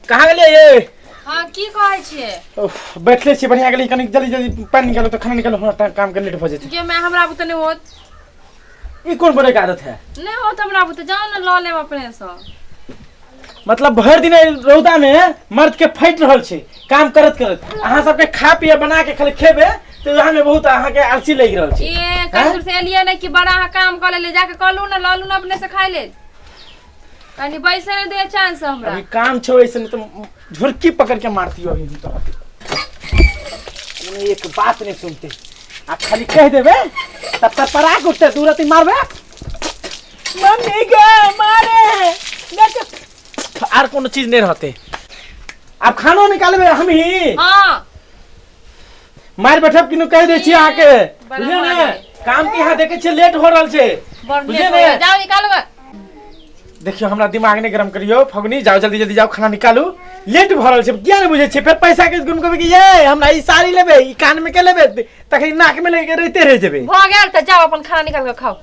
कहाँ गेलियै ये? हाँ, की कहै छियै? उफ, बैठले छियै, बढ़िया गेलियै। कनी जल्दी जल्दी पानि निकालू तऽ खाना निकालू, हमरा काम के लेट भऽ जेतै। जे मैं हमरा बुते नहि होत। ई कोन बोले के आदत है? नहि होत हमरा बुते, जाओ ने लऽ लेब अपने सँ। मतलब भरि दिन एहि रौदा में मर्द के फाटि रहल छै काम करत करत, अहाँ सबके खा पिए बना के खाली खेबे तऽ वएह में बहुत अहाँ के आलसी लागि रहल छै। ए कहीं दूर से एलियै ने कि बड़ा अहाँ काम कऽ लेलियै, जाके कहलू ने लऽ लू ने अपने से खाइ लेल, कनी बैसे नहि दे चांस हमरा। अभी काम छौ ऐसे नहीं तो झुरकी पकड़ के मारती हो अभी हम तोरा। कोनो एक बात नहीं सुनते, आ खाली कह देबे तब तक परा के उठते दूर अति मारबे, मम्मी गे मारे देख, आर कोनो चीज नहीं रहते। अब खानो निकालबे हम ही। हाँ। मार बैठब किनु कह दै छी अहाँके। बड़ा बुझलियै ने? मारे। काम के यहाँ देखे छियै लेट हो रहल छै। बड़ बुझलियै लेट हो ने? गेल। जाओ निकालू गे। देखियौ हमरा दिमाग नहि गरम करियौ फगुनी, जाओ जल्दी जल्दी जाओ खाना निकालू, लेट भऽ रहल छै। किया नहि बुझै छियै? फेर पैसा के गुम कहबै कि ये हमरा ई साड़ी लेबै, ई कान में के लेबै, तखन नाक में लेके रहिते रहि जेबै। भऽ गेल तऽ जाओ अपन खाना निकाल कऽ खाओ,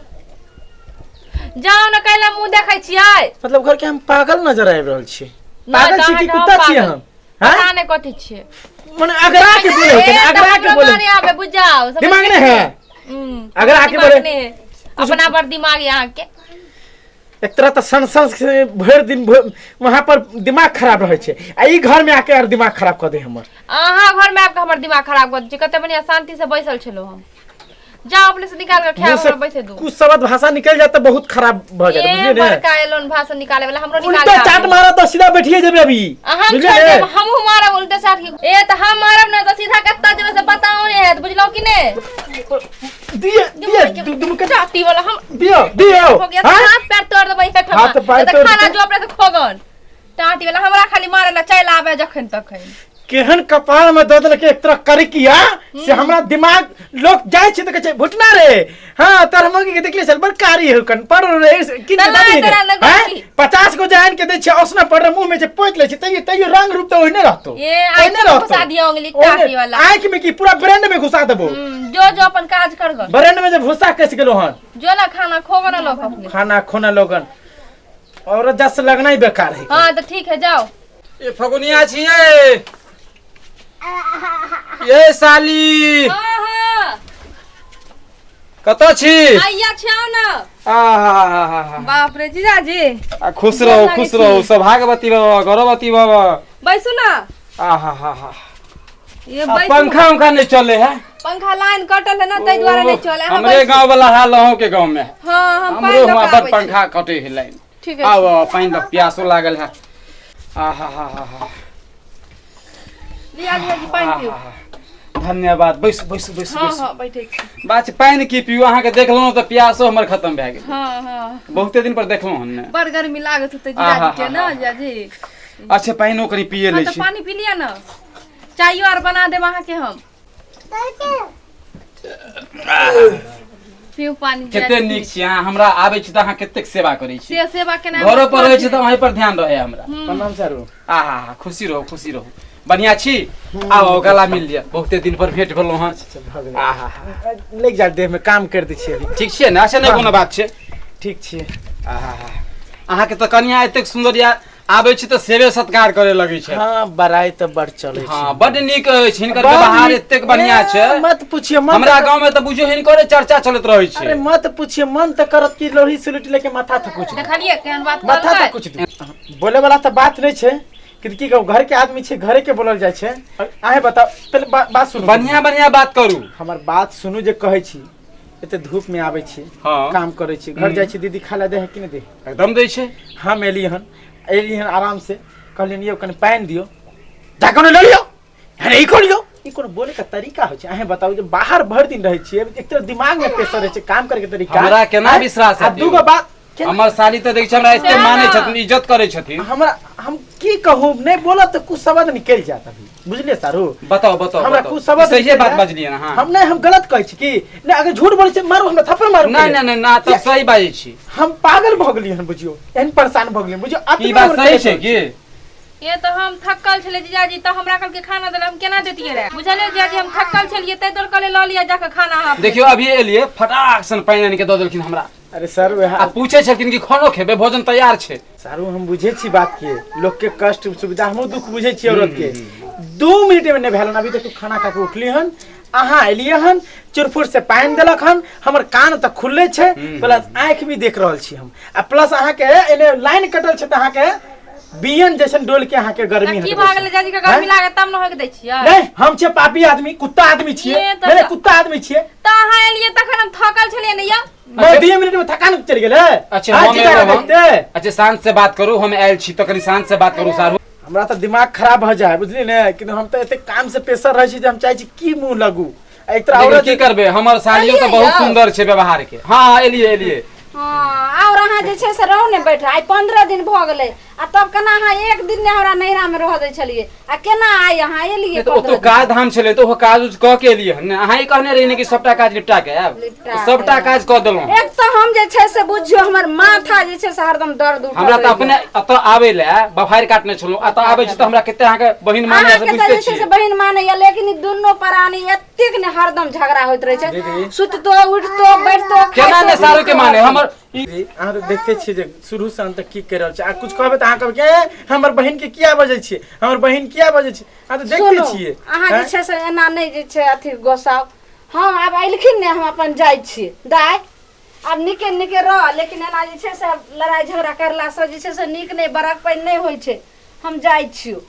जाओ ने, कैला मुंह देखै छियै? मतलब घर के हम पागल नजर आबि रहल छी? नहि, पागल तऽ छी कि अहाँके हम कुत्ता छी पागल। हम? हैं? पता नहि कथी छियै। मने अगरा के बोले होते ए, ने, अगरा तऽ के हमरो बोले गाड़ी आबे, बुझ जाओ, समझ दिमाग नहीं है? अगरा के दिमाग बोले। नहीं है। अपना पर दिमाग है अहाँके। एक तरह तऽ सन सन से भरि दिन वहाँ पर दिमाग खराब रहै छै, आ ई घर में आके आर दिमाग खराब कऽ दे हमर। अहाँ घर में आबि कऽ हमर दिमाग खराब कऽ दै छी। कते बढ़िया शांति से बैसल छलहुँ हम, जाओ अपने से निकाल के मुँह खाओ, से हमरा बैसे दू। कुछ शब्द भाषा निकल जाए तो बहुत खराब भ जाए, ए बुझलिए ने? बड़का एलोन भाषण निकाले वाला, हमरो उल्टा निकाले चाट आबे। मारा तो सीधा बैठिए जेबे अभी। हम बुझलिए छोड़ ने? देब, हमहूँ मारब उल्टे चाट के। ए तऽ हम मारब ने तऽ सीधा कत्ता जेबै से बताओ ने हैत, बुझलहुँ कि ने? दिए दिए दुनू के चाटी वाला हम दियो दियो। हो गया तऽ हाँ? हाथ पैर तोड़ देबै एहिठाम। हाथ पैर तऽ तोड़ खाना देबै। जो अपने से खोगन टाटी वाला, हमरा खाली मारे ला चलि आबे जखन तखन। केहन कपार में दऽ देलकै एक तरह करिकिया से हमरा दिमाग। लोग जाइ छै तऽ कहै छै भुटना रे, हाँ तोहर मौगी के देखले छल, बड़ कारी हो कन पढ़ रे कि तऽ लाइ तोरा ने गोटी। 50 गो जान के दै छै ओसना पढ़ मुंह में जे पोति लै छै, तैयो तैयो रंग रूप तऽ ओहने रहतो। ए, आँखि ओहने में रहतो। घुसा दियौ उंगली, ओहने- टाटी वाला। आँखि में की पूरा ब्रांड में घुसा देबो। जो जो अपन काज कर गन। ब्रांड में जे भूसा कस गेलो हन। जो ना खाना खोगन लोग अपने। खाना खोना लोगन औरत जात से लगना ही बेकार है। हाँ तो ठीक है, जाओ। ए फगुनिया छियै ये साली। हाँ हाँ। कतऽ छी? आइया छियाओ ना। आहा। बाप रे जीजाजी। आ खुश रहू, खुश रहू, सौभाग्यवती बाबा, गर्भवती बाबा। बैसू ना। आहा हा हा। ये आ बैसू। पंखा उंखा नहीं चले है? पंखा लाइन कटल है ना, ताहि दुआरे नहीं चले। अहाँ हमरे बैसू। गांव वाला हाल अहूँ के गांव में है। हाँ, हम हमरो पानि लऽ हुआं कऽ बड़ आबै छी। पंखा कटे है लाइन। ठीक है। आउ आउ, पानि लऽ प्यासो लागल है। आहा हा हा हा। लिया जीजाजी, पानि पिउ। आहा, धन्यवाद। बैसू बैसू बैसू। हाँ। बैसू। हाँ, बैठे छी। बात छै, पानि की पीऊ, अहाँके देखलहुँ तऽ प्यासो हमर खतम भए गेल। हाँ हाँ। बहुते दिन पर देखलहुँ हन ने। बड़ गर्मी लागत होतै आहा, जीजाजी के ना? हा, हा। जीजाजी। अच्छा, पानिओ कनि पिए हाँ लै तऽ छी। पानि पी लिअ ने, चायो आर बना देब अहाँके हम। पीऊ पानि कते जीजाजी। नीक छी अहाँ, हमरा आबै छी तऽ अहाँ कतेक सेवा करै छी। से सेवा केना घरो पर रहै छी तऽ अहीं पर ध्यान रहै हमरा। प्रणाम सर। आहा हा, खुशी रहू, खुशी रहू। बढ़िया छी? आउ आउ, गला मिल लिअ, बहुते दिन पर भेंट भेलहुँ हँ। भऽ गेलै। आहा हा। लागि जायत देह में, काम कर दै छियै अभी। ठीक छियै ने? अच्छा, नहि कोनो बात छै। ठीक छियै। आहा हा, अहाँके तऽ कनिया एतेक सुन्दर यऽ, आबै छी तऽ सेवे सत्कार करे लगै छै। हाँ, बड़ाई तऽ बड़ चलै छै। हाँ, बड नीक अछि हिनकर बड़ व्यवहार, नीक। एतेक बढ़िया ए, छै। मत पूछिए मन हमरा तऽ- गांव में तऽ बुझियौ हिनकरे चर्चा चलैत रहै छै। अरे मत पूछिए, मन तऽ करत कि लोही सुलटी लेके माथा थकुच दी। देखलियै केहन बात माथा कहलकै? थकुच दी। बोले वाला तऽ बात नहि छै, कि की कहू, घर के आदमी छै, घरे के बोलल जाइ छै। अहें बताउ पहिले, बात सुनू। बढ़िया बढ़िया बात करू। हमर बात सुनू जे कहै छी, एते धूप में आबै छी, हाँ। काम करै छी, घर जाइ छी, दीदी खाय ला दे है कि नहि दे? एकदम दै छै। हम एली हन, एली हन आराम से कहलियनि यौ कनि पानि दियौ, जा कोनो लऽ लियौ, अरे ई कोन यौ, ई कोनो बोले के तरीका होइ छै? अहें बताउ जे बाहर भरि दिन रहै छियै, एक तरह दिमाग में प्रेशर रहै छै, काम करे के तरीका। हमरा केना आँय? विश्वास आ हेतै? दूगो बात केना? हमर साली तऽ देखै छै हमरा एते सएह मानै ने। छथिन, इज्जत करै छथिन। हमरा हम की कहू, नहि बोलब तऽ कुछ शब्द निकलि जायत अभी, बुझलियै सारू? बताउ बताउ हमरा बताउ। कुछ शब्द सहिए निकलि बात जायत। बजलियै ने अहाँ? हम नहि, हम गलत कहै छी कि नहि? अगर झूठ बोलै छी मारू हमरा, थप्पड़ मारू। नहि नहि नहि ना, तब सही बाजै छी। हम पागल भऽ गेलियै हन बुझियौ, एहन परेशान भऽ गेलियै बुझियौ। की अतबे बात हमर सही कलेश छै होइ। की? ये तऽ हम थकल छलियै जीजाजी, तऽ हमरा कहलकै खाना देले, हम केना देतियै रे? बुझलियै जीजाजी, हम थकल छलियै ताहि दुआरे कहलियै लऽ लिअ जाकऽ खाना अहाँ अपने। देखियौ, अभी एलियै, फटाक सन पानि आनि के दऽ देलखिन हमरा। अरे सर वएह आ पूछे छलखिन कि खानो खेबै, भोजन तैयार छै। सारू हम बुझे छी बात के, लोग के कष्ट सुविधा हमहूँ दुख बुझे छी औरत के। 2 मिनट में नहीं भेल हन, अभी तक तू खाना खा के उठली हन, अहाँ एलिए हन, चुरफुर से पानि देलक हन, हमर कान तऽ खुलले छै, प्लस आँखि भी देख रहल छी हम, आ प्लस अहाँके एने लाइन कटल छै तऽ अहाँके बियन जैसन डोल के अहाँके गर्मी की हटबै भऽ छै। गेलै जाजी के गर्मी हैं? लागत तब न होके दै छियै। नहीं, हम छियै पापी आदमी, कुत्ता आदमी छियै। ये तऽ नहीं, नहीं, कुत्ता आदमी छियै। तऽ अहाँ एलियै तखन हम थकल छलियै ने यौ। मैं 2 मिनट में थकान चलि गेलै। अच्छा, हाँ, हम जीजा एलहुँ हन। देखते। अच्छा शांत से बात करू, हम आयल छी तऽ कनि शांत से बात करू सारू। हमरा तऽ दिमाग खराब भऽ जाय बुझली ने, किन्तु हम तऽ एते काम से प्रेशर रहै छी जे हम चाहै छी की मुँह लगू। आ एक तरह लेकिन औरत की करबै, हमर सालियो तऽ एलियै बहुत यौ। सुंदर छै व्यवहार के। हाँ एलियै एलियै। हाँ, और अहाँ जे छै से रहू ने बैठ, आइ 15 दिन भऽ गेलै, आ तब केना अहाँ एक दिन ने हमरा नैहरा में रह दै छलियै, आ केना आइ अहाँ एलियै? नहि तऽ ओतौ 15 दिन? काज धाम छलै तऽ ओहो काज उज कऽ के एलियै हन ने। अहाँ ई कहने रही ने कि सबटा काज निपटा के आयब, निपटा के सबटा आयब। काज कऽ देलहुँ। एक तऽ हम जे छै से बुझियौ हमर माथा जे छै से हरदम दर्द उठल हमरा तऽ रहैया। अपने एतऽ आबै लए बफारि काटने छलहुँ, एतऽ आबै छी तऽ हमरा कते अहाँके बहिन मानैया से अहाँके तऽ बुझिते जे छै से छियै। बहिन मानैया, लेकिन ई दुनू प्राणी एतेक ने हरदम झगड़ा होइत रहै छै, दीदी। सुततो उठतो बैठतो केना खाइतो ने सारू के पीबितो। माने हमर ई दीदी, अहाँ तऽ देखते छियै जे शुरू से अंत तक की करि रहल छै, आ कुछ कहबै तऽ अहाँ कहबै कि ए, हमर बहिन के किया बजै छियै, हमर बहिन किया बजै छियै। अहाँ तऽ देखते सुनू, छियै। अहाँ जे हैं? छै से एना नहि जे छै अथी गोसाउ। हम आब एलखिन ने, हम अपन जाइ छी दाइ, आब नीके नीके रह, लेकिन एना जे छै से लड़ाइ झगड़ा करलासँ जे छै से नीक नहि, बरक पानि नहि होइ छै। हम जाइ छियौ।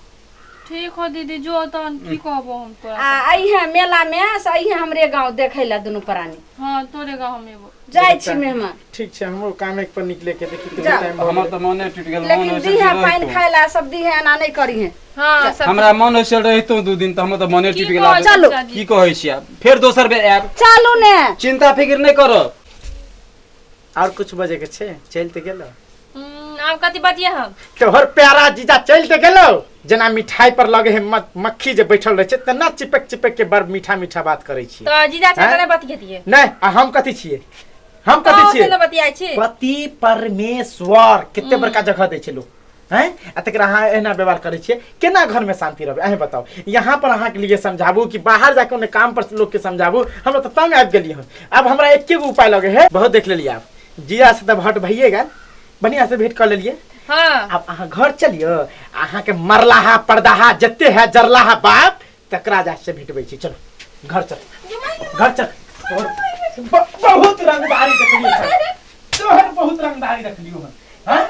ठीक हो दीदी, जो तहन की कहबो हम तोरा। आ अइहे मेला में से अइहे हमरे गाँव देखै लए दुनू प्राणी। हाँ तोरे गाँव हम एबो। जाइ छी मेहमान। ठीक छै, हमरो काम एक पर निकले के देखी जा। टाइम भऽ हमर गेलै। तऽ मने टूटि गेल, मन लेकिन होइ छल दीहे कि पानि रहितहुँ। खाय लए सब दीहे, एना नहि करिहे। हाँ सब हमरा मन होइ छल रहितहुँ 2 दिन, तऽ हमर तऽ मने की टूटि गेल। कहै आब चलू। चाची? की कहै छी, आब फेर दोसर बेर आयब। चलू ने, चिंता फिक्र नहि करब। और कुछ बजे के छै, चलि तऽ गेलो। आब कथी बतिये हम? तोहर प्यारा जीजा चलि तऽ गेलो, जेना मिठाई पर लगे है मक्खी जे बैठल रहे छै तेना चिपक चिपक के बड़ मीठा मीठा बात करै छी। तऽ जीजा छै हैं? तऽ नहि बतियतियै। नहीं, आ हम कथी छियै, हम कथी तऽ छियै? ने बतियाइ छी। पति परमेश्वर कते बड़का जगह दै छै लोक, हैं? आ तकरा अहाँ एना व्यवहार करै छियै, केना घर में शांति रहबै अहें बताउ? यहाँ पर अहाँके लिए समझाबू कि बाहर जाके ओने काम पर लोग के समझाबू, हमरा तऽ तंग आबि गेलियै हन। आब हमरा एके गो उपाय लगे है, बहुत देख लेलियै, आब जीजा से तऽ भेंट भइए गेल, बढ़िया से भेंट कऽ लेलियै। हाँ। आब अहाँ घर चलियौ, अहाँके मरलाहा पर्दाहा जते है जरलाहा बाप तकरा जा से भेटबै छी। चलो घर चल, घर चल। तोहर बहुत रंगदारी देखलियौ सर, तोहर बहुत रंगदारी देखलियौ हन। हाँ?